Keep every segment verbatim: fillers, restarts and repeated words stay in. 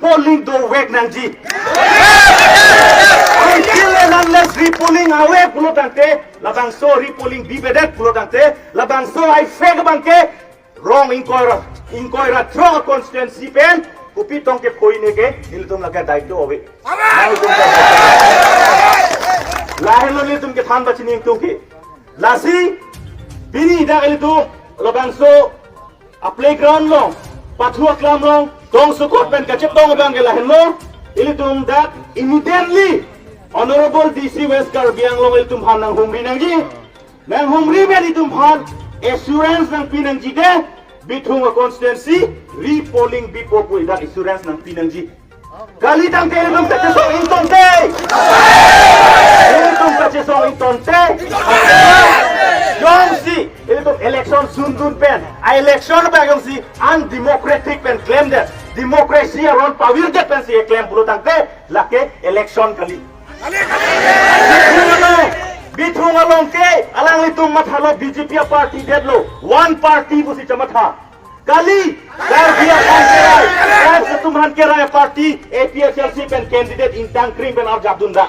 Polling dovek nangji. Until and unless repolling ave pulo tangte, labangso repolling bibedet pulo tangte, labangso haifek abangke rong ingkoi ra, ingkoi ra throk constituency pen kopi tong kephoi ne ke ilitum lake daito ave. Nangtum ta lahenlo ilitum kethan ba chini ingtung ke. Lasi pini dak ilitum labangso a playground along, pathu aklam along, tong sukot pen kachetong abangke lahenlo, ilitum dak immediately Honorable D C West Karbi Anglong ilitum aphan nanghumri nangji, nanghumri pen ilitum aphan assurance nangpi nangji de, Bithung a constituency repolling bipo pu dak assurance nangpi nangji. Kali tangte ilitum kachesong ingtonte. Ilitum kachesong ingtonte. Jongsi ilitum election sundun pen, a election abang jongsi undemocratic pen klemdet, democracy aron pavirdet pensi keklem pulo tangte, lake election kali. Bithung along ke alanglitum mathalo B J P a party detlo, one party pusi chematha. Kali, Karbi aphan kerai, Karbi atum aphan kerai party, A P H L C pen candidate ingtangkring pen arjapdun da.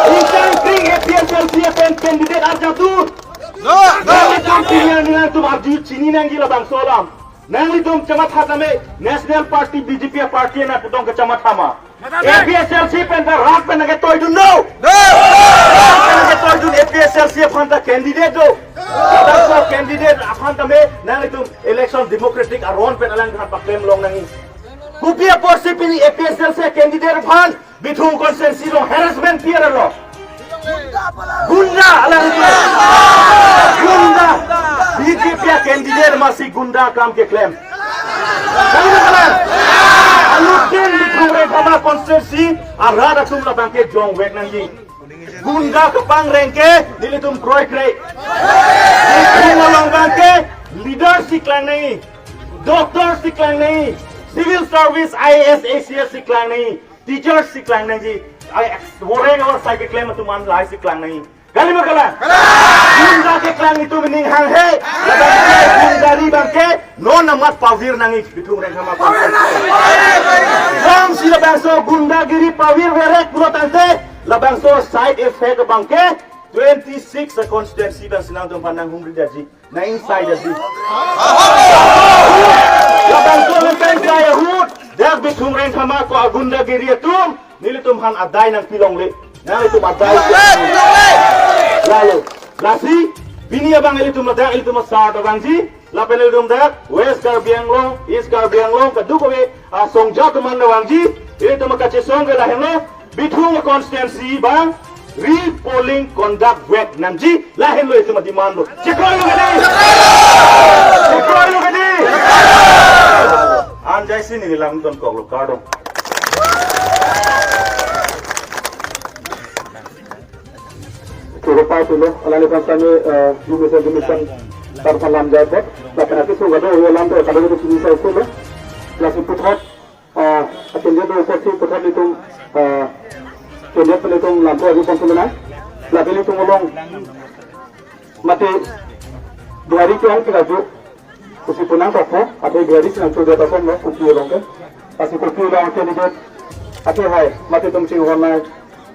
Ingtangkring A P H L C pen candidate arjapdun. No, no. Nanglitum pini nangtum arju chini nangji labangso alam. Nanglitum chematha tame National Party B J P a party na putong kechematha ma. A P H L C pen ta rat pen nangketoidun do. No! Rat pen nangketoidun A P H L C aphan ta candidate do. Labangso candidate aphan tame nanglitum election democratic aron pen alangphan paklem long nangji. Kopi apotsi pini A P H L C candidate aphan Bithung constituency along harassment piara lo. Gunda alanglitum. Gunda. B J P a candidate masi gunda akam keklem. Kali ma kalang? Anuttin Bithung Rengkhama constituency arat atum labangke jongvek nangji. Gunda kepangreng ke nelitum kroikre. Bithung along abangke leader si klang nangji, doctor si klang nangji, civil service I A S, A C S si klang nangji, teacher si klang nangji, ai, voreng avarsai keklem atum an lahai si klang nangji. Kali ma kalang? Gunda keklem itum ning hanghe. Labangke gundari abangke non amat pavir nangji Bithung Rengkhama. Jongsi labangso gundagiri pavir verek pulo tangte, labangso side effect abangke twenty-six a constituency abang si nangtum aphan nanghumri detji. Na inside a bit. Labangso inside ahut, dak Bithung Rengkhama ko agundagiri atum, nelitum aphan adai nangpilongle. Nelitum adai. Lalo, lasi, pini abang ilitum ladak, ilitum asar abangji, lapen ilitum dak, West Karbi Anglong, East Karbi Anglong, kadokave, ah, songja teman abangji, ilitum kachesong ke lahenlo, Bithung constituency abang repolling conduct vek nangji, lahenlo itum ademand lo. Chekroilo kadi? Chekroilo kadi? Anjaisi neli langdun koklo, kardom. Cukup pa tulo, alangli aphan sami, eh, division, division, tar aphan lam jai apot, lapen ake sung kado, yo lam to, kado kado sini sai tulo, lasi puthot, ah, atin dia do kosi puthot ilitum, ah, atin dia pen ilitum lamthe arju pon tulo nang. Lapen ilitum along mate Bihari ke ang kira ju kusi punang toko, ate Bihari sinang tu dia toko no, kopi along ke. Pasi kopi along candidate ate hai, mate tum ching hon nai,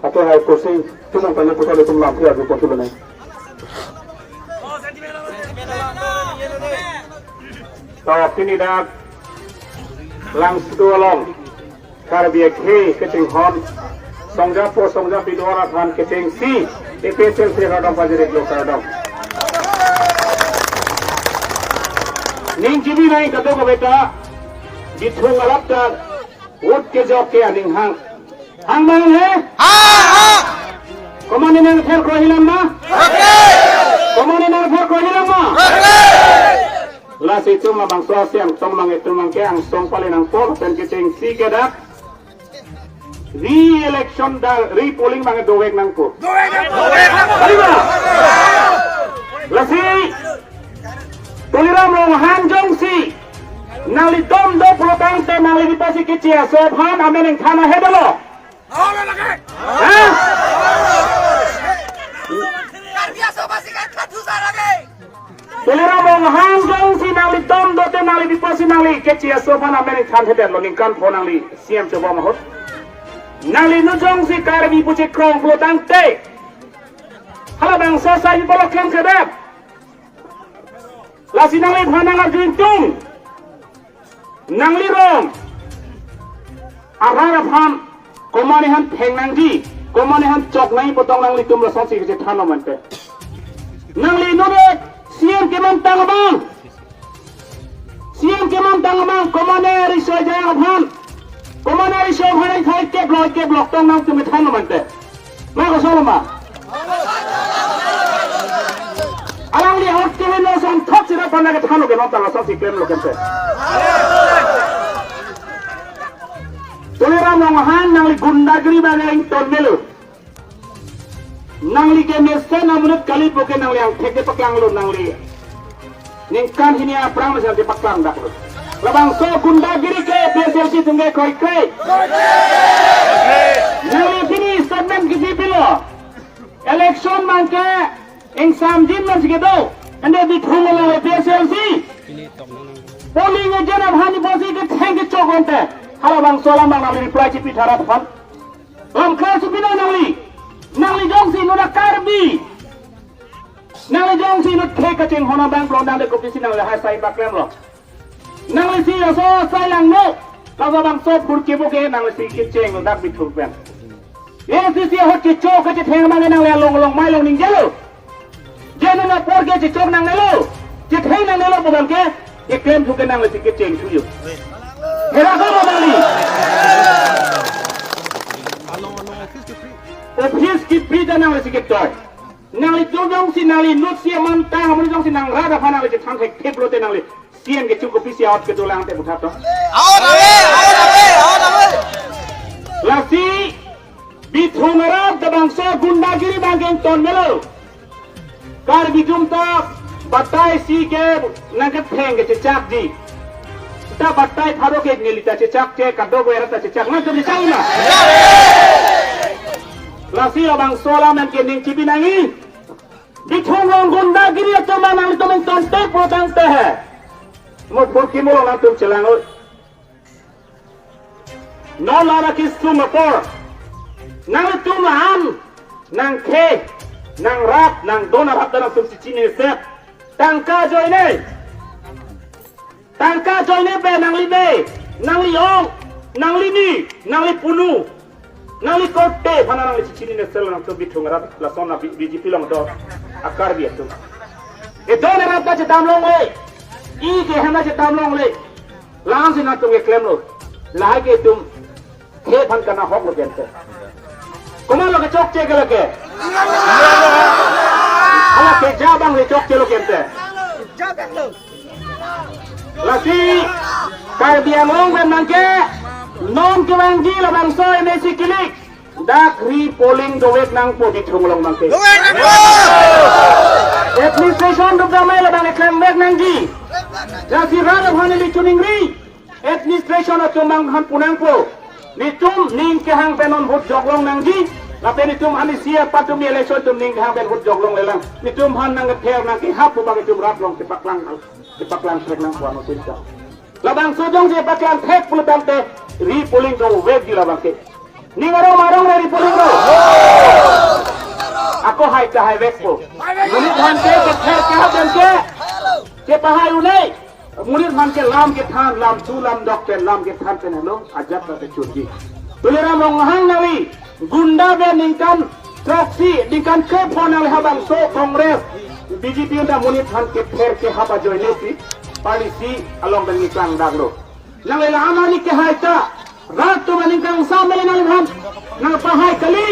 ate hai kusi tumung tanya puthot ilitum lamthe arju pon tulo nang. To pini dak Langso along Karbi akhei kachinghon songjapo songjapi do-an aphan kechengsi A P H L C kardom pajir-iklo, kardom. Ning chini nai kadokave ta Bithung alap ta vote kejok ke aning hang. Hang ma hang he? Hang, hang. Komat ne nangther krohilam ma? Oke. Komat ne nangther krohilam ma? Oke. Lasi itum labangso asi angtong mang itum mang ke angsong pale nangpo pen kechengsi ke dak re-election da repolling mang dovek nangpo. Dovek nangpo. Dovek nangpo. Kali ma? Lasi Tuliram Ronghang jongsi nanglitum do pulo tangte nangli di pasi kechi aso aphan amen ingthan ahe dolo. Hah? Tuliram Ronghang jongsi nanglitum dote nangli bipo si nangli keche aso aphan amen than hedet lo ningkan pho nangli C M chobom ahut. Nangli inut jongsi Karbi pu chekrong pulo tangte halabangso asai pu lo klem kedet. Lasi nangliphan nang arju ingtung. Nanglirong arat aphan komat ne han theng nangji, komat ne han chok nangji pu tong nanglitum lasonsi kachethan lo mante. Nangli inut C M kemantang abang, C M kemantang abang komat ne riso ajang aphan, komat ne riso aphan ithai keblok keblok tong nangtum than lo mante. Ma kosong ma? Alangli ahut kevin lo son thot sira pana kethan lo ke nonta lasonsi klem lo kente. Tuliram Ronghang nangli gundagiri abang ington melo. Nangli kemesen amonit kali pu ke nangli angthek ke paklang lo nangli. Ningkan hini aphrang mesen ke paklang dak lo. Labangso gundagiri ke P S L C atum ke kroikre. Nangli pini statement kisi pilo. Election abang ke ingsamjin abangsi kedo. Ante Bithung along P S L C polling agent aphan ni bosi ketheng kechok ante. Halabangso alam abang nangli reply chipi tharat aphan. Lamkha si pino nangli. Nangli jongsi inut a-Karbi. Nangli jongsi inut khei kachinghon abang plon dang de kopisi nangli lahai asai paklem lo. Nanglisi laso asai langno. Labangso phurkimo ke nanglisi kecheng lo dak Bithung pen. Ye sisi ahut kechok kachetheng abang nangli along along mai along ningjelo. Jeno na apor ke chechok nangnelo, chetheng nangnelo pu abang ke, keklem thu ke nanglisi kecheng thuyo. Hera ko nangli. Office kipri ta nanglisi ketoi. Nanglitum jongsi nangli inut si amantang, amonit jongsi nang rat aphan nangli chethan thekthip lote nangli C M kecho kopisi ahut kedolang te buthat to. Ahut ave, ahut ave, ahut ave. Lasi Bithung arat labangso gundagiri abang ke ington melo. Karbi atum ta batai si ke nangketheng kechechakji. Ta batai pharo ke neli ta chechak che, kadokave arat ta chechak, nangtum chechak ma? Lasi labangso alam abang ke ning chibi nangji. Bithung along gundagiri atum abang nangtum ington te pu tangte he. Mo phurkimo along nangtum chelang oi. Non la kesung apor. Nanglitum an nangkhei, nang rat, nang don arat ta nangtum si chini set. Tangka ajoine. Tangka ajoine pen nangli me, nangli ong, nangli ni, nangli punu, nangli korte aphan nangli si chini ne sel nangtum Bithung arat lason na B-, B J P along do a-Karbi atum. E don arat ta chedam longle. E kehem ta chedam longle. Lamsi nangtum keklem lo. Lahai ke itum khei aphan kana hok lo kente. Komat lo kechokche ke lake. Hala keja abang le chokche lo kente. Lasi Karbi Anglong pen abang ke non kevangji labangso M A C kilik. Dak re-polling dovek nangpo Bithung along abang ke. Dovek nangpo. Administration duk damai labang klemvek nangji. Lasi rat aphan neli choningri. Administration atum abang han pu nangpo. Netum ning kehang pen non vote joklong nangji. Lapen netum ani C A patumi election atum ning kehang pen vote joklonglelang. Netum aphan nangkepher nangkehap pu abang netum rat along kepaklang, kepaklang thek nangpo ano tinta. Labangso jongsi paklang thek pulo tangte re-polling dovekji labang ke. Ning arong arong re-polling do. Ako hai ta haivekpo. Monit aphan ke kepher kehap pen ke. Kepahai un-e. Monit aphan ke lam kethan, lam thu lam dok pen lam kethan pen helo ajat ta kechunji. Tuliram Ronghang nangli gunda pen ningkan throksi, ningkan krepho nangli habangso Congress, B J P anta monit aphan kepher kehap ajoine si policy along pen nangklang dak lo. Nangli la-an ani kehai ta rat atum aningkan sa mele nangliphan nangpahai kali.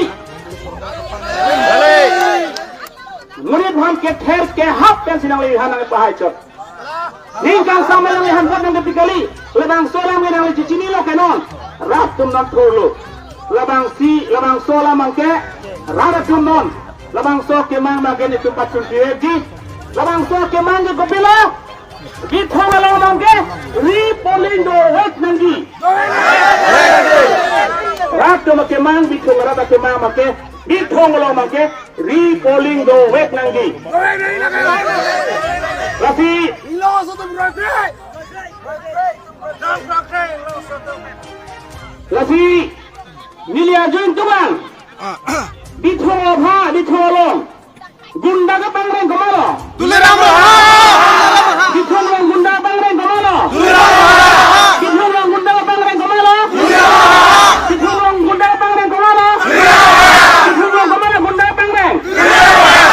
Monit aphan kepher kehap pensi nangliphan nangpahai chot. Ningkan sa mele nangliphan vote nangkepi kali. Labangso alam ke nangli chechinilo ke non. Rat atum non thurlo. Labangsi, labangso alam abang ke rat atum non. Labangso kemang abang ke netum pachun pirekji. Labangso kemang ke kopilo. Bithung along abang ke re-polling dovek nangji. Rat atum akemang, Bithung arat akemang abang ke, Bithung along abang ke re-polling dovek nangji. Lasi, lasi, neli arju ingtung abang. Bithung aphan, Bithung along gunda kepangreng komatlo? Tuliram Ronghang! Bithung along gunda kepangreng komatlo? Tuliram Ronghang! Bithung along gunda kepangreng komatlo? Tuliram Ronghang! Bithung along gunda kepangreng komatlo? Tuliram Ronghang! Bithung along komatlo gunda kepangreng? Tuliram Ronghang!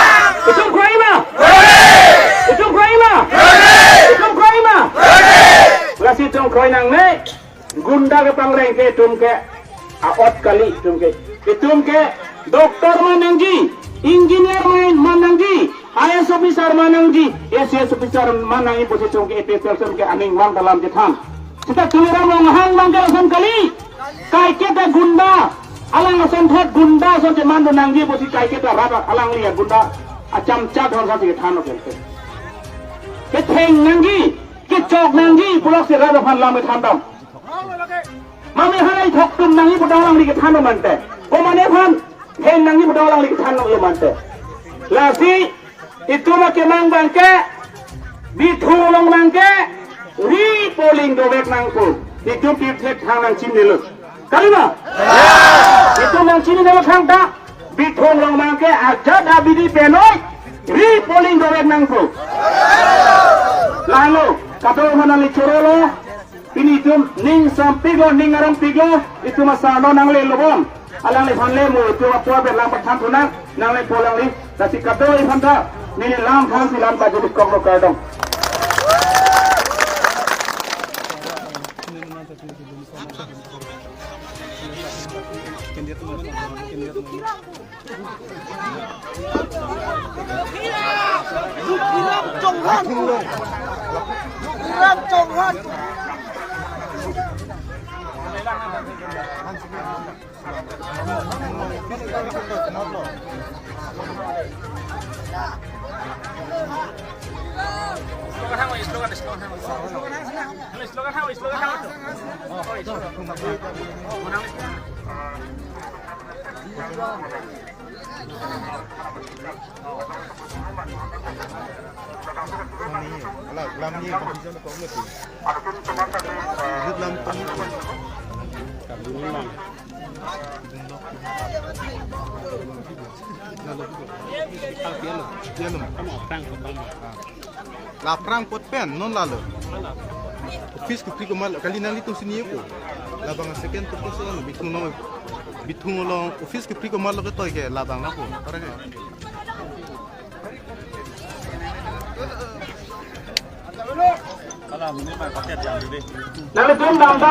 Itum kroi ma? Itum kroi ma? Itum kroi ma? Lasi itum kroi nangne. Gunda kepangreng ke itum ke a-ot kali itum ke. Itum ke doctor man nangji, engineer man, man nangji, I A S officer man nangji, A C S officer man nangji pusi itum ke A P H L C ke aning vang dalam kethan. Seta Tuliram Ronghang abang ke lason kali. Kaiketa gunda, alang asonthot gunda ason cheman do nangji pusi kaiketa rat alangli agunda achamcha thon sa si kethan oke. Ketheng nangji, kechok nangji, pulak si rat aphan lam kethan dam. Mami hanai thok tum nangji pu dong alangli kethan do mante. Komane aphan theng nangji pu dong alangli kethan do mante. Lasi itum akemang abang ke, Bithung along abang ke, re-polling dovek nangpo. Itum pipthek thang nangchinilo. Kali ma? Itum nangchinilo thangta, Bithung along abang ke ajat abidi penoi, re-polling dovek nangpo. Lalo, kadokave nangli chorolo, pini itum ning sampiklo, ning arongpiklo, itum asarno nanglelo bon. Alangliphan le mo itum apor pen lam pathan thunang, nanglepo alangli, lasi kadokave aphan ta, neli lam than si lam pajut-ik koklo, kardom. Hiram Chonghan. Hiram Chonghan. La aphrang apot pen non lalo. Office kephri komatlo, kali nanglitum si niyo ko. Labang second purpose lo, Bithung along, Bithung along office kephri komatlo ketoi ke labang ako. Para ke. Nanglitum dam dam.